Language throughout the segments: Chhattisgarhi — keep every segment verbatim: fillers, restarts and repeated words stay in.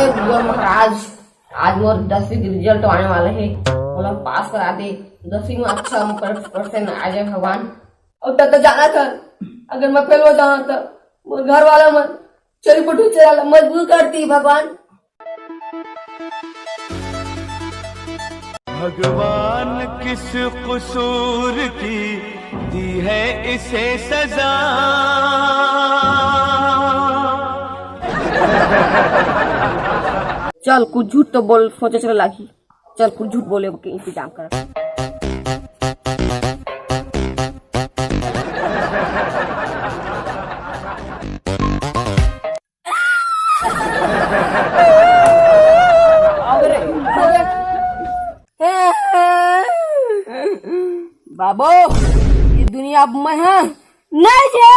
गुरुवर महाराज, आज मोर दसवीं के रिजल्ट आने वाला हे, मोला पास करा दे, दसवीं में अच्छा नंबर परसेंट आ जाए भगवान। अउ त, त जाना था, अगर मैं फेल हो जाऊँ त मोर घर वाला मन चोरी पटू चला मजबूर करती भगवान। भगवान किस कसूर की दी है इसे सजा। चल, कुछ झूठ तो बोल, सोचे चले लागी। चल, कुछ झूठ बोले के इंतजाम कर। बाबू, ये दुनिया अब मैं हाँ नहीं जा।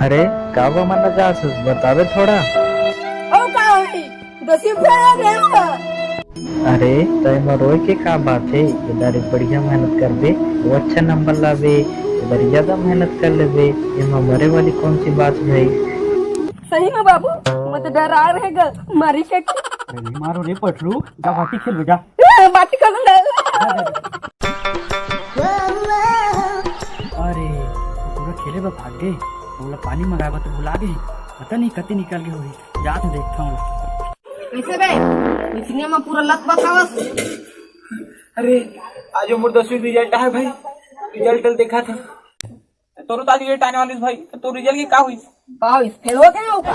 अरे, का बा मन जास, बताबे थोड़ा। ओ का होई? दसवीं फेल हो गया। अरे, त एमा रोए के का बात हे? ये दारी बढ़िया मेहनत करबे, वो अच्छा नंबर लाबे, ये दारी ज्यादा मेहनत कर लेबे, एमा मरे वाली कौन सी बात भाई? सही में बाबू, मैं तो डरा रहेगा, मारी के। अरे, नहीं मारो रे पटलू, जा बाटी खेल बेटा। ए, बाटी खेल ना। अरे, वो पूरा खेले बर भाग गए। ओला पानी मंगाए बर तो भुला गए। पता नहीं कति निकल गए होही। जात देखता हूँ। कैसे बे? मिचनिया में पूरा लत बसावस। अरे, आज मोर दसवीं रिजल्ट आहे भाई। रिजल्ट देखा था। तोरो ताली ये टाने वाली भाई, तो रिजल्ट की का हुई? का हुई? फेल हो गए हो का?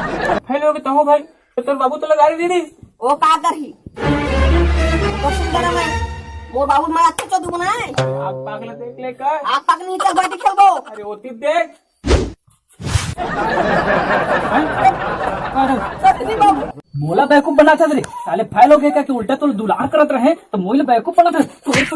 फेल हो गए तो हो भाई, तो तोर बाबू तो लगा रही दीदी। वो का करही? क्वेश्चन करा मैं। मोर बाबू मैं अच्छा चोदू बनाए। आग पागल देख ले कर। आग पागल नीचे बाटी खेलबो। अरे होती देख। सर, नहीं बाबू। मोला बेवकूफ बना था रे, साले फेल हो गए का कि उल्टा तो दुलार करत रहे, तो मोला बेवकूफ बना था। तोर तो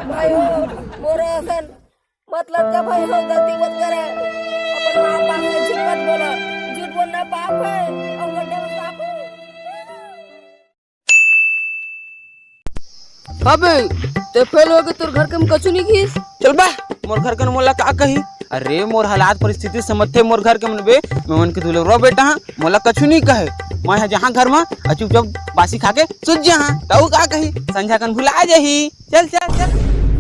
भाई हो, मोर असन मतलब जब भाई हो गलती मत करे, अपन माँ बाप से झूठ मत बोला, झूठ बोलना पाप है और गड्ढे में सांप है। अबे, ते फेल हो गए, तोर घर के मन कछु नहीं किस? चल बा, मोर घर के मन मोला का कही? अरे, मोर हालात परिस्थिति समझथे मोर घर के मन बे, मैं मन के दुलरुआ बेटा हाँ, मोला कछु नहीं कहे। मैं हा जहाँ घर में, आ चुपचाप बासी खा के सुत जहाँ, तऊ का कही? संझा कन भुला जाही। चल, चल, चल।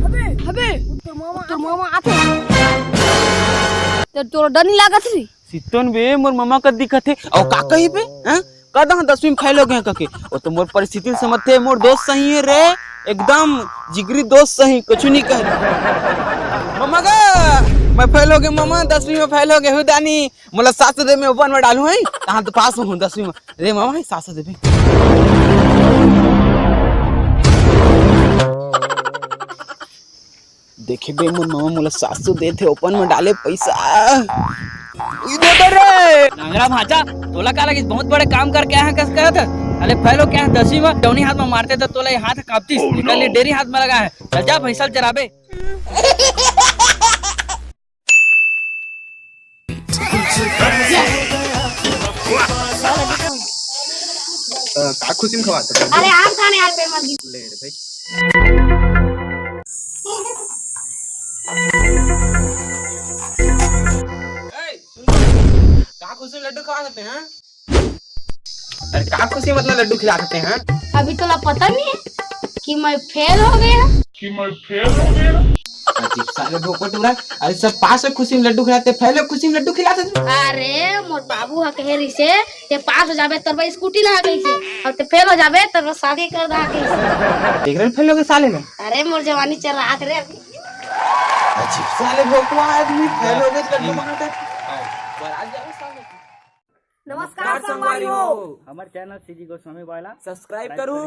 अबे, अबे, तोर मामा, तोर मामा आथे। ते तोर डर नहीं लागत री? सितोन बे, मोर मामा का दिखत हे। अउ का कही बे? हैं? कदा हम दसवीं में फेल हो गए कके। वो तो मोर परिस्थिति समझथे, मोर दोस्त सही है रे। एकदम जिगरी दोस्त सही, कुछ नहीं कह। मामा गा, मैं फेल हो गए मामा, दसवीं में फेल हो गए हूँ दानी। मोला सात सौ दे, मैं ओपन में डालू है, तहाँ तो पास हूँ दसवीं में। रे मामा, सात सौ देबे। देखे बे, मोर मामा मोला सात सौ देथे, ओपन में डाले पैसा। ई दे दे रे। लंगड़ा भांचा, तोला का लगिस, बहुत बड़े काम करके आया है, कस कहत है? अरे फेल हो गया है दसवीं में, जौनी हाथ में मारते तो तोला ये हाथ कांपतिस, निकल ले डेरी हाथ में लगा है। चल जा, भैंसा चराबे। अ, का खुशी में खवात है? अरे, आप खाने यार, पेट मत ले रे भाई। ए, सुन, का खुशी में लड्डू खवा सकते हैं? अरे, का खुशी मतलब लड्डू खिला सकते हैं? अभी तोला पता नहीं है कि मैं फेल हो गया। अजीब साले भोकटुरा, अरे सब पास है खुशी में लड्डू खिलाते, फेल है खुशी में लड्डू खिलाते। अरे मोर बाबू हा कहे रिसे, ते पास हो जाबे तोर बर स्कूटी ला गई से, और ते फेल हो जाबे तोर बर शादी कर दा गई से। देख रहे फेल हो गए साले में। अरे मोर जवानी चल रहा रे अभी। अजीब साले भोकवा आदमी, फेल हो गए तो लड्डू मांगता है। नमस्कार संगवारी हो। हमर चैनल सीजी गोस्वामी वाला सब्सक्राइब करू।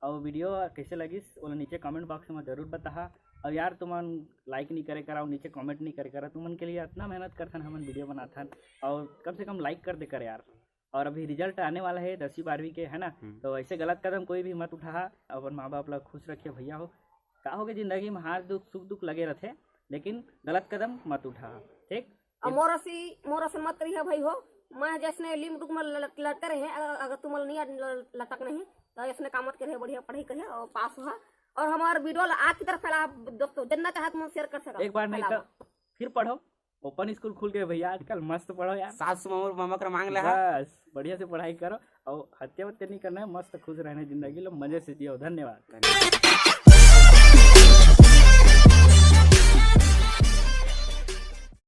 और वीडियो कैसे लगिस, ओला नीचे कमेंट बॉक्स में जरूर बताहा। और यार, तुमन लाइक नहीं करे करा, नीचे कमेंट नहीं करे करा, तुमन के लिए इतना मेहनत करथन, हमन वीडियो बनाथन, और कम से कम लाइक कर दे कर यार। और अभी रिजल्ट आने वाला है दसवीं बारहवीं के, है ना? हम्म। तो ऐसे गलत कदम कोई भी मत उठाहा, अपन माँ बाप ला खुश रखिए भैया हो। का होगे, जिंदगी में हार दुख सुख दुख लगे रहते, लेकिन गलत कदम मत उठाहा, ठीक? अब मोर असी, मोर असन मत करिहा भाई हो, मैं जैसने लीम दुख में लट-, लटके रहे, अगर, अगर तुमन नहीं लटक नहीं, तो इसने काम मत करे, बढ़िया पढ़ाई करे और पास हो। और हमारे वीडियो ला आखिरी तक फैला दोस्तों, जितना चाहे तुम शेयर कर सको। एक बार नहीं तो फिर पढ़ो, ओपन स्कूल खुल गए भैया आजकल, मस्त पढ़ो यार। सासू मामा मामा कर मांग ले। बस बढ़िया से पढ़ाई करो और हत्या वत्या नहीं करना है, मस्त खुश रहना है जिंदगी लो, मजे से जियो। धन्यवाद।